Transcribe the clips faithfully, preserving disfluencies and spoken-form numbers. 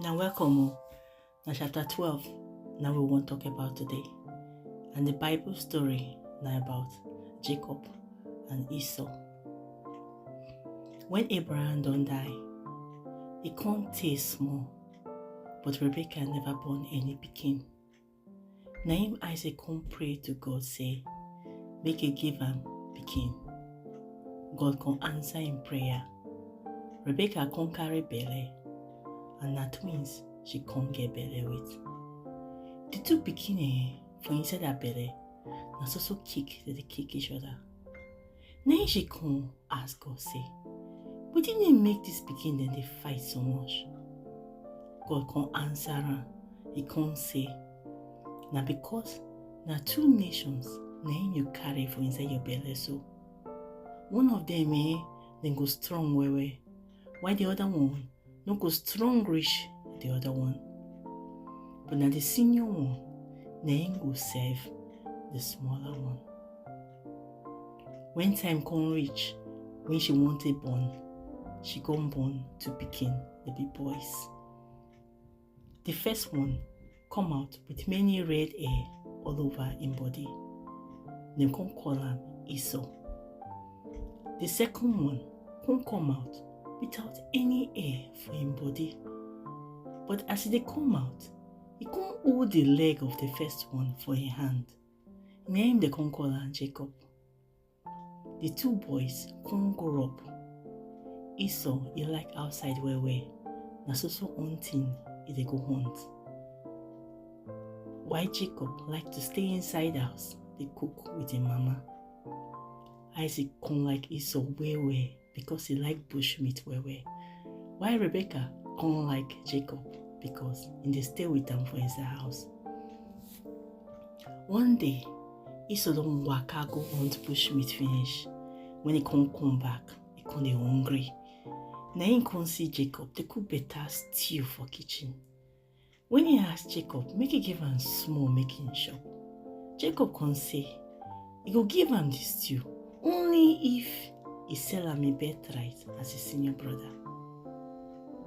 Now welcome o. Na chapter twelve na we wan talk about today. And the Bible story na about Jacob and Esau. When Abraham don die, e come tey small, but Rebekah never born any pikin. Na im Isaac come pray to God say make e give am pikin. God come answer im prayer. Rebekah come carry belle, and na twins she come get belle with. The two pikin eh, for inside her belle, na so so kick dem dey kick each other. Na im she come ask God say, wetin dey make dis pikin dem dey fight so much? God come answer am, e come say, na because na two nations na im you carry for inside your belle so. One of dem eh, dem go strong well well, while the other one no go strong reach the other one. But na the senior one na im go serve the smaller one. When time come reach, when she wan take born, she come born two pikin, the big boys. The first one come out with many red hair all over im body. Dem come call am Esau. The second one come come out without any hair for im body. But as e dey come out, e come hold the leg of the first one for im hand. Na im dem come call am Jacob. The two boys come grow up. Esau, e like outside well well. Na so so hunting e dey go hunt. While Jacob like to stay inside house, dey cook with im mama. Isaac come like Esau well well because e like bush meat well well. While Rebekah come like Jacob because e dey stay with am for inside house. One day, Esau don waka go hunt bush meat finish. When e come come back, e come dey hungry. Na im come see Jacob dey cook better stew for kitchen. When e ask Jacob make e give am small make im chop, Jacob come say e go give am the stew only if e sell am im birthright as im senior brother.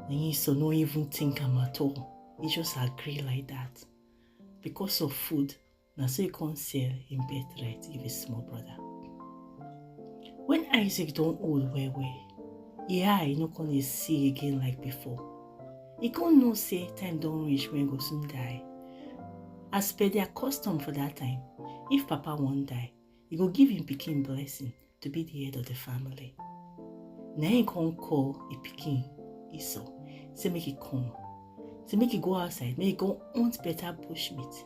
Na Esau no even think am at all, e just agree like that. Because of food, na so e come sell im birthright give im small brother. When Isaac don old well well, e eye no come dey see again like before. E come know say time don reach when e go soon die. As per their custom for that time, if papa wan die, e go give im pikin blessing to be the head of the family. Na im come call im pikin Esau, say make e come, say make e go outside, make e go hunt better bush meat,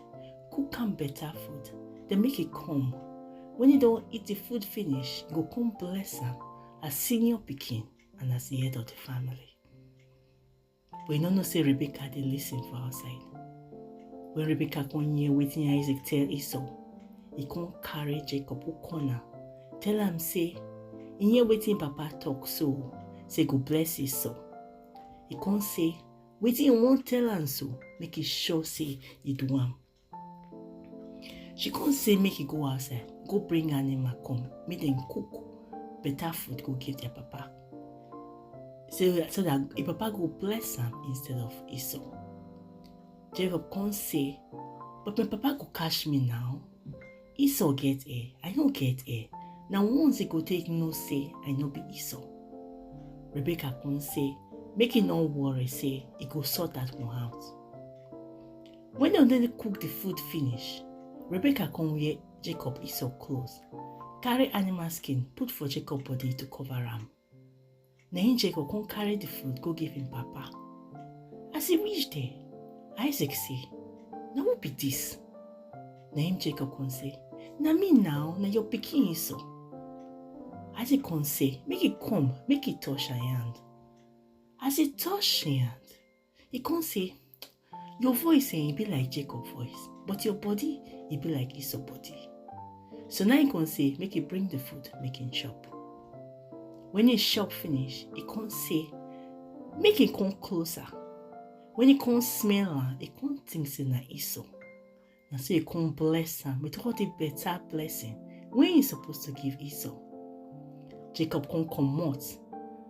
cook am better food, then make e come. When e don eat the food finish, e go come bless am as senior pikin and as the head of the family. But e no know say Rebekah dey listen for outside. When Rebekah come hear wetin Isaac tell Esau, e come carry Jacob go corner, tell am say e hear wetin papa talk so, say go bless Esau. E come say wetin e wan tell am so, make e sure say e do am. She come say make e go outside, go bring animal come, make dem cook better food go give their papa. So, so that im papa go bless am instead of Esau. Jacob come say, but my papa go catch me now. Esau get hair, I no get hair. Na once e go take know say I no be Esau. Rebekah come say, make e no worry say e go sort that one out. When dem don cook the food finish, Rebekah come wear Jacob Esau clothes, carry animal skin put for Jacob body to cover am. Na im Jacob come carry the food go give im papa. As e reach there, Isaac say, na who be this? Na im Jacob come say, na me now, na your pikin Esau. Isaac come say, make e come, make e touch im hand. As e touch im hand, e come say, your voice eh, e be like Jacob voice, but your body e be like Esau body. So now e come say make e bring the food make im chop. When e chop finish, e come say make e come closer. When e come smell am, e come think say na Esau. Na so e come bless am with all the better blessing wey e suppose to give Esau. Jacob come comot.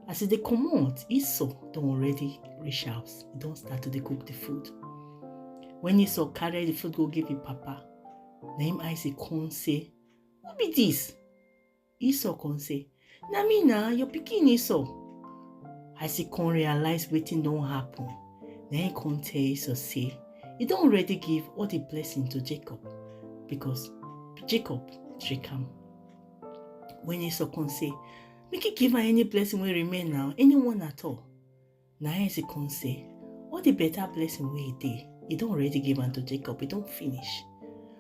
As e dey comot, Esau don already reach house. E don start to dey cook the food. When Esau carry the food go give him papa, na him Isaac come say, "Who be this?" Esau come say, "Na me na, your pikin Esau." Isaac come realize wetin don happen. Na him come tell Esau say e don already give all the blessing to Jacob because Jacob trick am. When Esau come say, "Make he give am any blessing wey remain now, anyone at all." Na him Isaac come say, "All the better blessing wey e dey, e don already give am to Jacob, e don finish."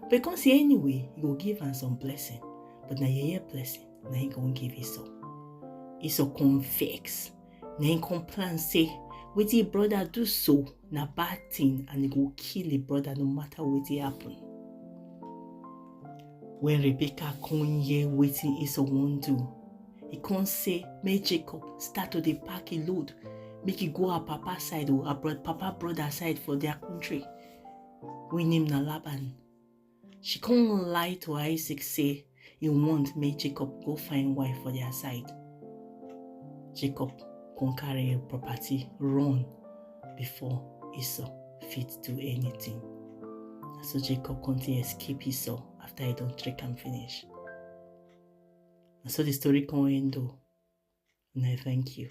But he come say anyway, he go give am some blessing. But na yeye blessing, na him come give Esau. Esau come vex. Na him come plan say, wetin him brother do so na bad thing and he go kill him brother no matter wetin happen. When Rebecca come hear wetin Esau wan do, he come say make Jacob start to dey pack him load, make he go her papa side or her bro- papa brother side for their country. Wey name na Laban. She come lie to Isaac say he want make Jacob go find wife for their side. Jacob come carry him property run before Esau fit do anything. Na so Jacob come take escape Esau after he don trick am finish. Na so the story come end o. Una thank you.